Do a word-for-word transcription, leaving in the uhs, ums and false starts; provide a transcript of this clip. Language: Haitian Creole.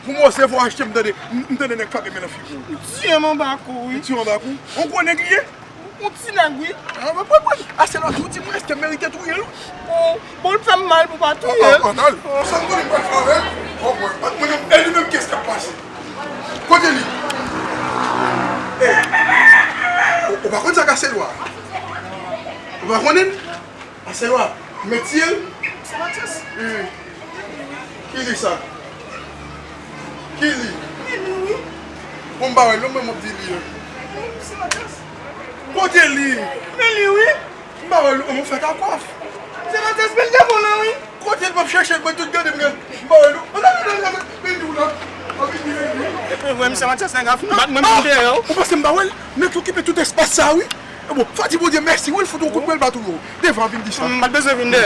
Pou m oze fò achte m tande, m tande nèg frape men nan figi w. M tiye m anba kou wi. M tiye w anba kou? On gwo nèg li ye? On ti nèg wi. Ah, mwen, mwen, mwen. Asèlwa tou di mwen èske m merite touye l? Oh, bon, l fè m mal pou pa touye l. Ann al. Sa m konnen m pral fè avè l? Oh, mwen, mwen, e li menm kiyès k ap pase? Kote li? Eh. Ou, ou pa konn sa k Asèlwa? Ou pa konnen l? Asèlwa, mèt tiye l? Se Matyas. Wi. Ki li sa? Ki li? Men li wi. Bon, m pa wè l non, mwen m ap di li an. Wi, se Matyas. Kote li? Men li wi. M pa wè l, mwen fèk a kwaf. Se Matyas, men l devan w lan wi. Kote l? M ap chèche l, mwen tout gade m gen. M pa wè l. Ann al, ann al, ann al, men li w la. Ann vin, vin, vin. Epi wè, misye Matyas nèg ap bat mwen, mwen deyò. Ou panse m pa wè l? Nèg ki okipe tout espas sa wi. E bon, fò di Bondye mèsi, wi, l fout yon kout pwèl bat ou yo. Devan, vin di sa. M pa t bezwen vin deyò.